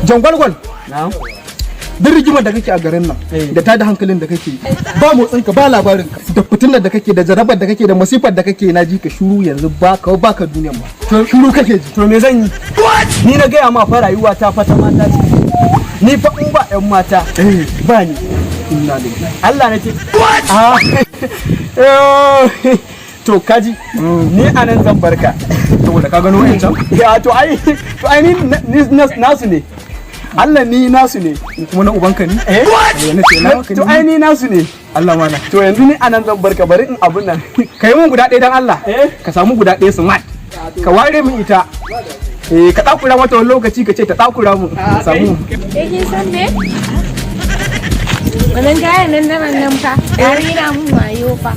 Jangwalgwal. Na'am. Duk rigimar da kake a garin nan Eh. da tada hankalin da kake, ba motsinka ba labarinka, da fitinar da kake, da jarabar da kake, da masifar da kake, na ji ka shuru yanzu, ba ka ba ka duniyan ba, shuru kake ji. To me zan yi? Ni na gaya ma fa, rayuwa ta fa ta mata ce. Ni fa in ba 'yan mata ba ni. Inna lillahi. Allah na ce. Ah. To kaji, ni a nan zan barka. Saboda ka gano wayancan. Ya to ai ni nasu ne. Allah, ni nasu ne. Kuma na ubanka ne. Eh? Eh, na ce na maka. To ai ni nasu ne. Allah mana. To yanzu ni anan zan barka, bari in abun nan. Kai mun guda ɗaya dan Allah. Eh? Ka samu guda ɗaya smart, ka ware min ita, eh, ka takura mata wani lokaci, ka ce ta takura mu samu. Eh, kin san me? Wannan gayan nan na nan fa, ya rena mun wayo fa.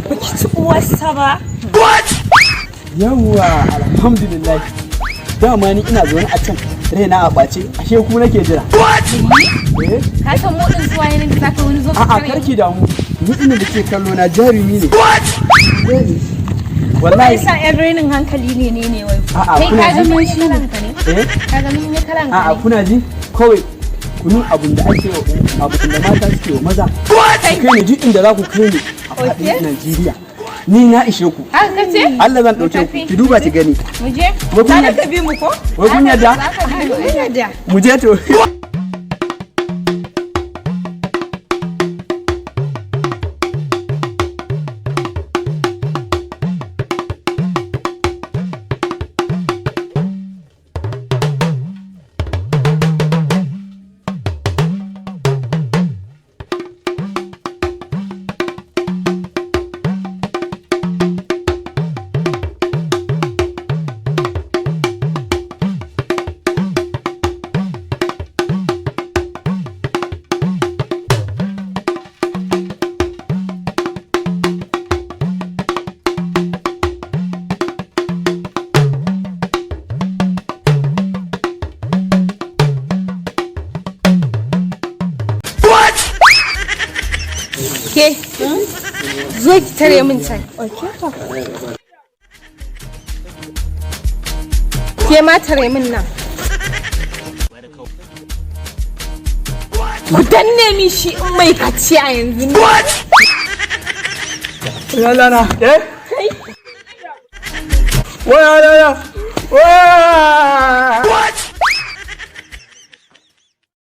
Baki ci uwarsa ba. Yawwa, alhamdulillah. Dama ni ina zaune a can raina a ɓace, ashe ku nake jira. Eh? Ka san mu din zuwa yanin da zaka wani zo ka A'a, tare mu. Karki damu. Ni ina da ke kallo na jarumi ne. Wallahi. Kai sa yan rainin hankali ne wai. A'a, Kai kuna ka ga ji? mun shi kalanka ne? Eh? Ka ga mun yi kalanka A'a, ne? kuna ji? Kawai kunun abun da ake wa, abun da mata suke wa maza. Ku kai ni duk inda za ku kai ni a faɗin Najeriya. Ni na ishe ku. Haka kace? Allah zan ɗauke ku. Ki duba ki gani. Mu je. Wai kun Za yarda? ka bi mu ko? Wai kun yarda? Za ka bi mu. Mun yarda. Mu je to. Ke, zo ki tare min can. Ke ma tare min nan. Ku danne min shi in mai kaciya yanzu ne. Lana, eh? Waya, waya, waya.